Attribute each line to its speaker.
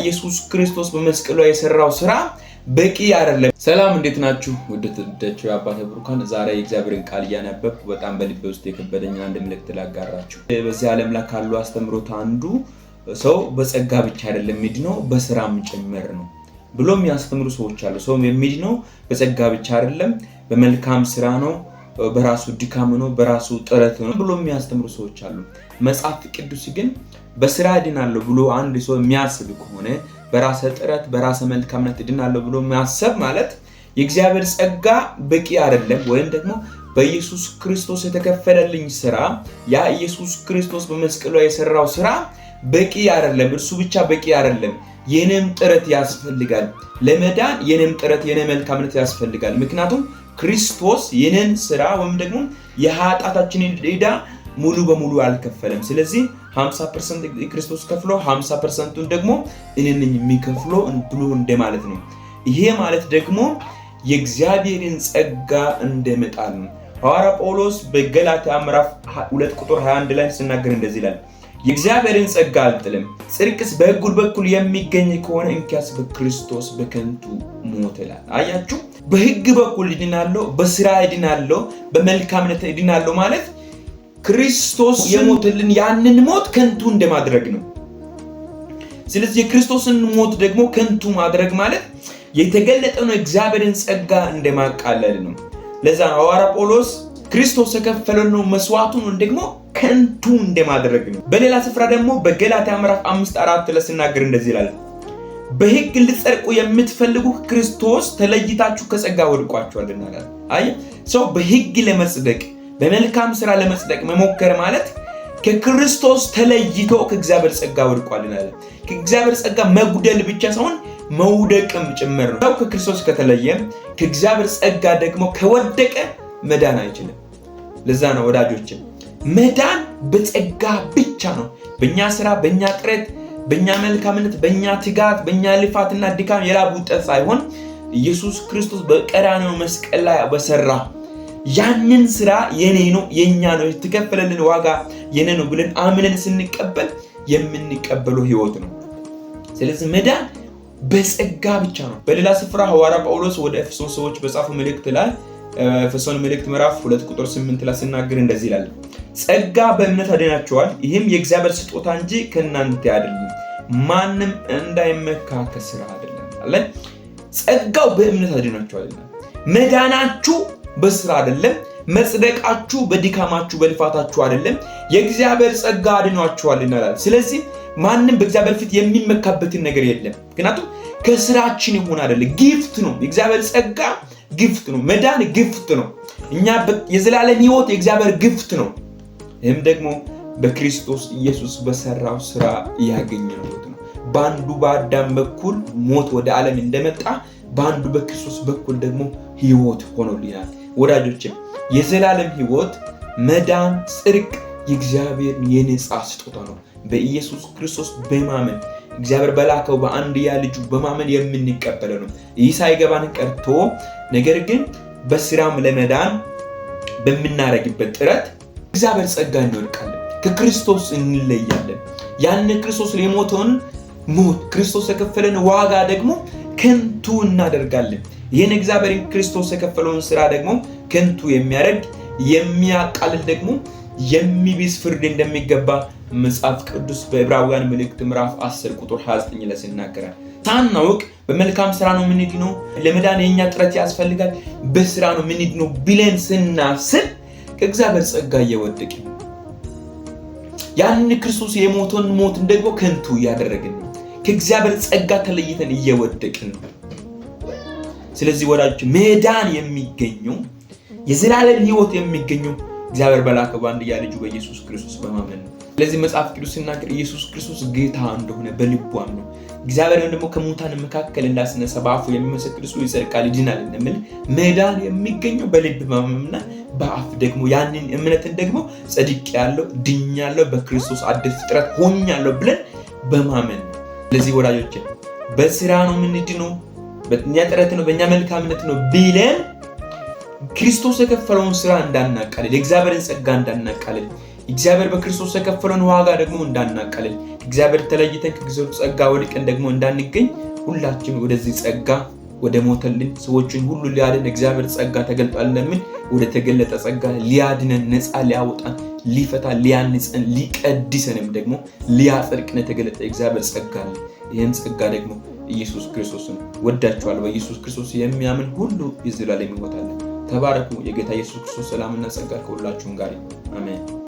Speaker 1: ኢየሱስ ክርስቶስ በመስቀሉ ላይ የሰራው ስራ በቂ አይደለም። ሰላም እንዴት ናችሁ? ውድ ተወዳችሁ የአባተ ብሩካን፣ ዛሬ የእግዚአብሔርን ቃል እያነበብኩ በጣም በልቤ ውስጥ የከበደኝ አንድ መልእክት ላጋራችሁ። በዚህ ዓለም ላይ ካሉ አስተምሮት አንዱ ሰው በጸጋ ብቻ አይደለም የሚድነው በስራም ጭምር ነው ብሎ የሚያስተምሩ ሰዎች አሉ። ሰው የሚድነው በጸጋ ብቻ አይደለም፣ በመልካም ስራ ነው፣ በራሱ ድካም ነው፣ በራሱ ጥረት ነው ብሎ የሚያስተምሩ ሰዎች አሉ። መጽሐፍ ቅዱስ ግን በስራ እድናለሁ ብሎ አንድ ሰው የሚያስብ ከሆነ፣ በራሰ ጥረት በራሰ መልካምነት እድናለሁ ብሎ ማሰብ ማለት የእግዚአብሔር ጸጋ በቂ አይደለም፣ ወይም ደግሞ በኢየሱስ ክርስቶስ የተከፈለልኝ ስራ፣ ያ ኢየሱስ ክርስቶስ በመስቀሉ ላይ የሰራው ስራ በቂ አይደለም፣ እርሱ ብቻ በቂ አይደለም፣ የኔም ጥረት ያስፈልጋል። ለመዳን የኔም ጥረት የኔ መልካምነት ያስፈልጋል። ምክንያቱም ክርስቶስ የኔን ስራ ወይም ደግሞ የኃጢአታችንን ዕዳ ሙሉ በሙሉ አልከፈለም። ስለዚህ 50% ክርስቶስ ከፍሎ 50%ቱን ደግሞ እኔ ነኝ የሚከፍለው ብሎ እንደማለት ነው። ይሄ ማለት ደግሞ የእግዚአብሔርን ጸጋ እንደመጣል ነው። ሐዋርያ ጳውሎስ በገላትያ ምዕራፍ 2 ቁጥር 21 ላይ ሲናገር እንደዚህ ይላል፣ የእግዚአብሔርን ጸጋ አልጥልም፣ ጽድቅስ በሕጉ በኩል የሚገኝ ከሆነ እንኪያስ በክርስቶስ በከንቱ ሞት ይላል። አያችሁ፣ በሕግ በኩል እድናለሁ፣ በስራ እድናለሁ፣ በመልካምነት እድናለሁ ማለት ክርስቶስ የሞተልን ያንን ሞት ከንቱ እንደማድረግ ነው። ስለዚህ የክርስቶስን ሞት ደግሞ ከንቱ ማድረግ ማለት የተገለጠውን እግዚአብሔርን ጸጋ እንደማቃለል ነው። ለዛ ነው ሐዋርያ ጳውሎስ ክርስቶስ የከፈለውን መስዋዕቱን ደግሞ ከንቱ እንደማድረግ ነው። በሌላ ስፍራ ደግሞ በገላትያ ምዕራፍ 5:4 ላይ ሲናገር እንደዚህ ይላል፣ በሕግ ልትጸድቁ የምትፈልጉ ክርስቶስ ተለይታችሁ ከጸጋ ወድቋችኋልና ይላል። አይ ሰው በሕግ ለመጽደቅ በመልካም ስራ ለመጽደቅ መሞከር ማለት ከክርስቶስ ተለይቶ ከእግዚአብሔር ጸጋ ወድቋልና ይላል። ከእግዚአብሔር ጸጋ መጉደል ብቻ ሳይሆን መውደቅም ጭምር ነው። ሰው ከክርስቶስ ከተለየ ከእግዚአብሔር ጸጋ ደግሞ ከወደቀ መዳን አይችልም። ለዛ ነው ወዳጆችን መዳን በጸጋ ብቻ ነው። በእኛ ስራ፣ በእኛ ጥረት፣ በእኛ መልካምነት፣ በእኛ ትጋት፣ በእኛ ልፋትና ድካም የላብ ውጤት ሳይሆን ኢየሱስ ክርስቶስ በቀራንዮ መስቀል ላይ በሰራ ያንን ስራ የኔ ነው፣ የኛ ነው፣ የተከፈለልን ዋጋ የኔ ነው ብለን አምነን ስንቀበል የምንቀበለው ህይወት ነው። ስለዚህ መዳን በጸጋ ብቻ ነው። በሌላ ስፍራ ሐዋርያ ጳውሎስ ወደ ኤፌሶን ሰዎች በጻፈው መልእክት ላይ ኤፌሶን መልእክት ምዕራፍ 2 ቁጥር 8 ላይ ሲናገር እንደዚህ ይላል፣ ጸጋ በእምነት አድናችኋል፣ ይህም የእግዚአብሔር ስጦታ እንጂ ከእናንተ አይደለም፣ ማንም እንዳይመካ ከስራ አይደለም አለ። ጸጋው በእምነት አድናችኋል። መዳናችሁ በስራ አይደለም፣ መጽደቃችሁ በድካማችሁ በልፋታችሁ አይደለም፣ የእግዚአብሔር ጸጋ አድኗችኋል ይላል። ስለዚህ ማንም በእግዚአብሔር ፊት የሚመካበትን ነገር የለም። ምክንያቱም ከስራችን የሆነ አይደለም፣ gift ነው። የእግዚአብሔር ጸጋ gift ነው። መዳን gift ነው። እኛ የዘላለም ሕይወት የእግዚአብሔር gift ነው። ይህም ደግሞ በክርስቶስ ኢየሱስ በሰራው ስራ ያገኘነው ሕይወት ነው። በአንዱ በአዳም በኩል ሞት ወደ ዓለም እንደመጣ በአንዱ በክርስቶስ በኩል ደግሞ ሕይወት ሆኖልናል። ወዳጆችም የዘላለም ሕይወት፣ መዳን፣ ጽድቅ የእግዚአብሔር የነፃ ስጦታ ነው። በኢየሱስ ክርስቶስ በማመን እግዚአብሔር በላከው በአንድያ ልጁ በማመን የምንቀበለው ነው። ይህ ሳይገባን ቀርቶ ነገር ግን በስራም ለመዳን በምናደርግበት ጥረት እግዚአብሔር ጸጋ እንወድቃለን፣ ከክርስቶስ እንለያለን። ያን ክርስቶስ የሞተውን ሞት ክርስቶስ የከፈለን ዋጋ ደግሞ ከንቱ እናደርጋለን። ይህን እግዚአብሔርን ክርስቶስ የከፈለውን ስራ ደግሞ ከንቱ የሚያደርግ የሚያቃልል ደግሞ የሚብስ ፍርድ እንደሚገባ መጽሐፍ ቅዱስ በዕብራውያን መልእክት ምዕራፍ 10 ቁጥር 29 ላይ ይናገራል። ሳናውቅ በመልካም ስራ ነው የምንድነው፣ ለመዳን የኛ ጥረት ያስፈልጋል፣ በስራ ነው የምንድነው ብለን ስናስብ ከእግዚአብሔር ጸጋ እየወደቅን ያን ክርስቶስ የሞተውን ሞትን ደግሞ ከንቱ እያደረግን ነው። ከእግዚአብሔር ጸጋ ተለይተን እየወደቅን ነው። ስለዚህ ወዳጆች መዳን የሚገኘው የዘላለም ሕይወት የሚገኘው እግዚአብሔር በላከው በአንድያ ልጁ በኢየሱስ ክርስቶስ በማመን ነው። ስለዚህ መጽሐፍ ቅዱስ ሲናገር ኢየሱስ ክርስቶስ ጌታ እንደሆነ በልቡ አምኖ እግዚአብሔርን ደግሞ ከሙታን መካከል እንዳስነሳ በአፉ የሚመሰክር እሱ ይጸድቃል ይድናል እንደሚል መዳን የሚገኘው በልብ ማመንና በአፍ ደግሞ ያንን እምነትን ደግሞ ጸድቄአለሁ፣ ድኛለሁ፣ በክርስቶስ አዲስ ፍጥረት ሆኛለሁ ብለን በማመን ነው። ስለዚህ ወዳጆች በስራ ነው የምንድነው፣ በእኛ ጥረት ነው፣ በእኛ መልካምነት ነው ብለን ክርስቶስ የከፈለውን ስራ እንዳናቃልል፣ የእግዚአብሔርን ጸጋ እንዳናቃልል፣ እግዚአብሔር በክርስቶስ የከፈለውን ዋጋ ደግሞ እንዳናቃልል፣ ከእግዚአብሔር ተለይተን ከእግዚአብሔር ጸጋ ወድቀን ደግሞ እንዳንገኝ ሁላችን ወደዚህ ጸጋ ወደ ሞተልን ሰዎችን ሁሉ ሊያድን እግዚአብሔር ጸጋ ተገልጧል እንደሚል ወደ ተገለጠ ጸጋ ሊያድነን፣ ነፃ ሊያወጣን፣ ሊፈታ፣ ሊያንጸን፣ ሊቀድሰንም ደግሞ ሊያጸድቅን የተገለጠ እግዚአብሔር ጸጋ አለ። ይህም ጸጋ ደግሞ ኢየሱስ ክርስቶስ ነው። ወዳችኋለሁ። በኢየሱስ ክርስቶስ የሚያምን ሁሉ የዘላለም ሕይወት አለ። ተባረኩ። የጌታ ኢየሱስ ክርስቶስ ሰላምና ጸጋ ከሁላችሁም ጋር ይሁን። አሜን።